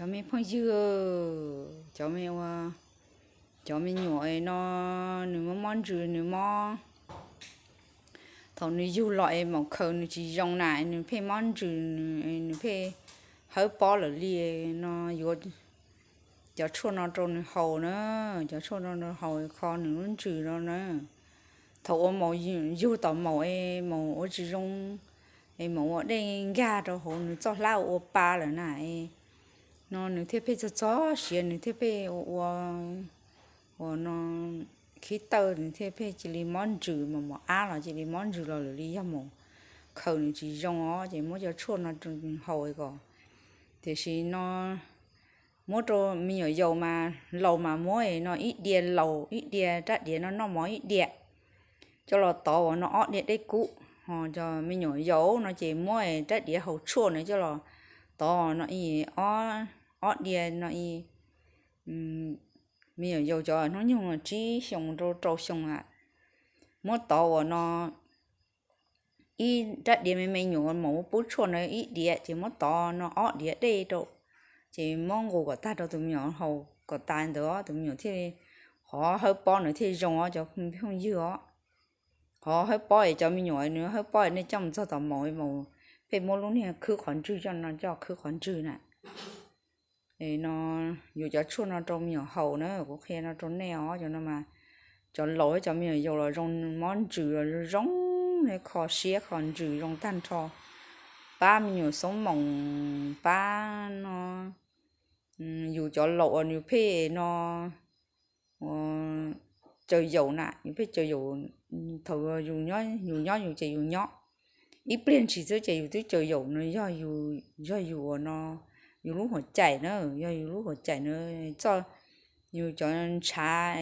Cov me phooj ywg, cov me ua, cov me nyuam no, nws mob mob ntsws, nws mob, thaum nws yug los es maum khaws nws tsis zoo na, nws pheej mob ntsws, nws pheej hawb pob lawm li no, yuav cov tshuaj no rau nws haus na, cov tshuaj no rau haus kho nws lub ntsws no na. Thaum ua maum yug tom maum es maum ua tsis zoo, es maum ua dej nkag rau hauv nws txoj hlab ua pa lawm na, no nws thiaj pheej txog txog siav, nws thiaj pheej ua, ua, ua no khib tawj, nws thiaj pheej cia li mob ntsws, mas maum ab los cia li mob ntsws los lawm li yog maum khaws nws tsis zoo os, ces muab cov tshuaj no rau nws haus kom. Tiam sis no muab rau me nyuam yaus mas, laus mas muab no ib diav laus, ib diav rab diav no noj mov ib diav coj los tov ua no ob diav dej kub. Ho cov me nyuam yaus no ces muab rab diav haus tshuaj no coj los tov no ib, ob diav no ib. Me nyuam yaus cov hnub nyoog tsib xyoos rau rau xyoo a, muab tov ua no ib rab diav me me nyuam maum ua pub tshuaj na ib diav, ces muab tov no ob diav dej rau, ces muab nqus kom tag rau tus me nyuam haus kom tas ntawd tus me nyuam thiaj li qhov hawb pob nws thiaj zoo os cov phooj ywg os. Qhov hawb pob es cov me nyuam nws hawb pob nej coj mus txog tom maum, maum pheej muab lub niag khwb qhov ntswg coj no coj khwb qhov ntswg na. No yuav cov tshuaj no rau me nyuam haus na, kuv qhia no rau nej os, cov no mas cov laus cov me nyuam yaus los zoo mob ntsws los zoo, kho siab kho ntsws zoo tag nrho. Pab me nyuam xoob moos, pab no yus cov laus uas nws pheej no caws yaum na, yus pheej caws yaum, thaum yus nyob yus ces yus nyob ib pliag ntshis xwb ces yus twb caws yaum no, yog yus ua no yus lub huam caim na, yog yus lub huam caim na, txoj, yus cov ntshav,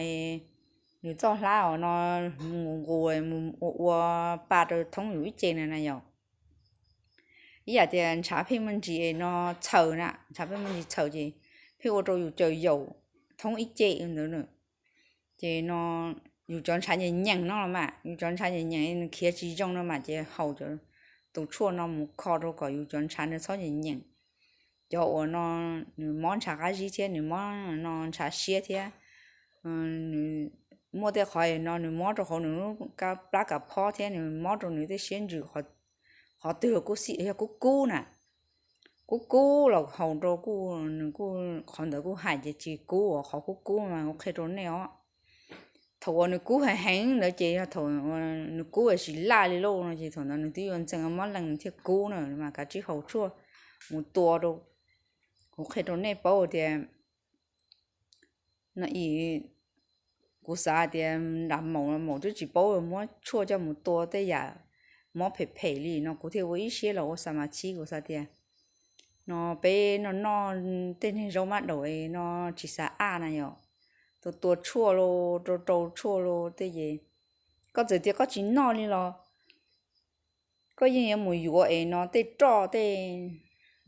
yus txoj hlab uas no nqus nqus mus ua ua pa rau thoob yus ib ce na na yom. Ib yam tias ntshav pheej muaj ntsis no txhaws na, ntshav pheej muaj ntsis txhaws ces pheej ua rau yus caws yaum thoob ib ce ntawd na. Ces no yus cov ntshav nyeem nyeem no los mas, yus cov ntshav nyeem nyeem nws khiav tsis zoo no mas ces haus tus tshuaj no mus kho rau kom yus cov ntshav nws txhob nyeem nyeem. Cov uas no nws mob ntshav qab zib thiab nws mob no ntshav siab thiab, nws muaj tej qhov no nws mob rau hauv nws lub plab kav phob thiab nws mob rau nws tej siab ntsws qhov twg los kuj xij yog kub kub na. Kub kub los haus rau kuj, nws kuj qhov ntawd kuj hais ces tsis kub, uas qhov kub kub mas kuv qhia rau nej os. Thaum uas nws kub heev heev ntawd ces yog thaum nws kub tsis laj li lauj no ces thaum ntawd nws twb yuav ntxeev mob leeg nws thiaj kub na, mas kav tsij haus tshuaj mus tua rau. Kuv qhia rau nej paub tias no, kuv xav tias nram maum, maum twb tsis paub muab tshuaj coj mus tua tej yam mob phem phem li no, kuv thiaj ua ib siab los ua xa mas chib, kuv xav tias no peb no noj tej niag zaub mab daum no tsis xav aj na yom, tua tua tshuaj los rau rau tshuaj los tej ces koj txawm tias koj tsis noj li los koj yeej yuav mus yuav es no tej roj tej,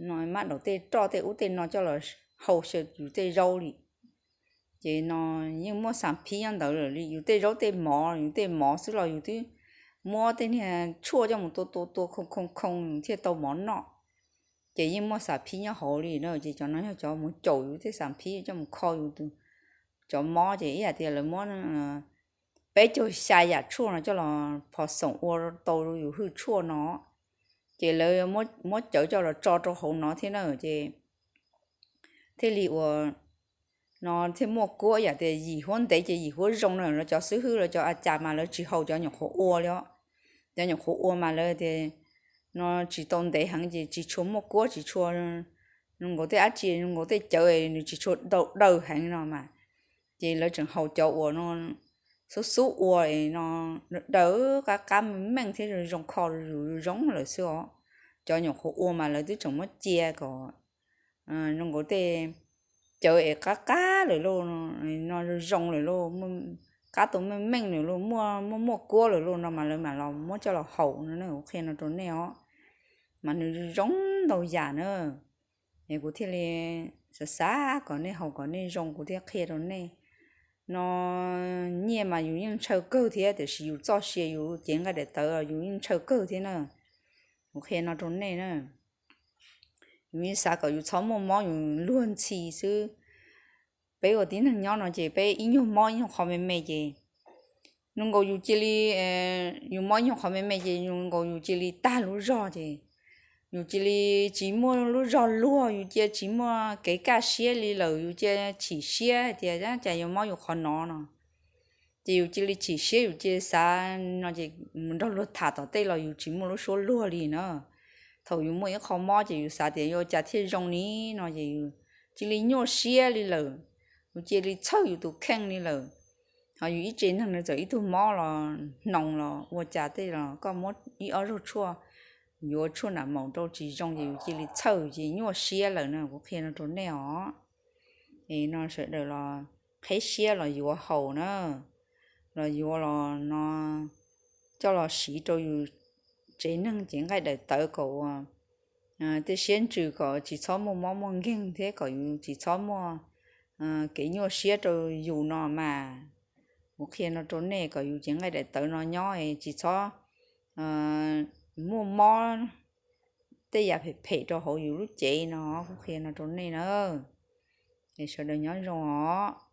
no mab daum tej roj tej ub tej no coj los hau xyaw yus tej zaub li. Ces no yeej muaj xam phib nyob ntawd lawm li, yus tej zaub tej mov, yus tej mov xwb los yus twb muab tej niag tshuaj coj mus tua tua tua khoo khoo khoo thiaj tau mov noj. Ces yeej muaj xam phib nyob hauv li na, ces cov no yog cov mus caum yus tej xam phib coj mus kho yus cov mob, ces ib yam tias lawv muab peb caug xya yam tshuaj no coj los phom xoom ua tau yus hwj tshuaj no, ces lawv muab cawv coj los tso rau hauv no thiab na, ces thiaj li ua no thiaj muaj kuab, yam tias yim huab ntev ces yim huab zoo na, los cov xib hwb los cov a cas mas lawv tsis haus cov nyuam qhuav ua li os. Cov nyuam qhuav ua mas lawv tias no tsis tau ntev heev ces tsis tshua muaj kuab, tsis tshua zoo nkaus tej dab tsi, zoo nkaus tej cawv nws tsis tshua daws heev no mas, ces lawv tseem haus cov uas no xub xub ua no daws qab qab meej meej thiab zoo kho yus zoo lawm xwb os. Cov nyuam qhuav ua mas lawv twb tseem muab cia kom zoo nkaus tej cawv es qab qab lawm lauj, no zoo lawm lauj, qab tau meej meej lawm lauj, muaj muaj muaj kuab lawm lauj no mas lawv mam los muab coj los haus no, kuv qhia no rau nej os. Mas nws zoo ntau yam na, es kuv thiaj li xav xav kom nej haus kom nej zoo, kuv thiaj qhia rau nej. No nyiaj mas yus yeej ntshaw kawg thiab, tiam sis yus txoj sia yus cev nqaij daim tawv yus yeej ntshaw kawg thiab na. Kuv qhia no rau nej na. Yus yeej xav kom yus txhob muaj mob yus luag ntxhi xwb. Peb ua tib neeg nyob no ces peb ib nyuag mob ib nyuag qho me me ces zoo nkaus yus cia li, yus mob ib nyuag qho me me ces zoo nkaus yus cia li tag lub zog ces yus cia li tsis muaj lub zog luag, yus cia tsis muaj kev kaj siab li lawm, yus cia chim siab hais tias cas yuav mob yus qhov no no. Ces yus cia li chim siab, yus cia li xav no ces nrog luag tham tom tej los yus tsis muaj lub suab luag li na. Thaum yus muaj ib qho mob ces yus xav tias yuav ua cas thiaj zoo ni no ces yus cia li nyuaj siab li lawm, yus cia li txhawj yus tus kheej li lawm. Ho yus ib tsev neeg no txawm ib tug mob los hnoos los ua cas tej los koj muab ib ob zaug tshuaj, yuav tshuaj nram maum rau tsis zoo ces yus cia li txhawj ces nyuaj siab lawm no, kuv qhia no rau nej os. Es no sawv daws los qheb siab los yuav haus na, los yuav los no coj los siv rau yus tsev neeg cev nqaij daim tawv kom ua tej siab ntsws kom tsis txhob muaj mob muaj nkeeg thiab kom yus tsis txhob muaj kev nyuaj siab rau yus no mas. Kuv qhia no rau nej kom yus cev nqaij daim tawv no nyob tsis txhob muaj mob tej yam phem phem rau hauv yus lub cev no, kuv qhia no rau nej na. Es sawv daws nyob zoo os.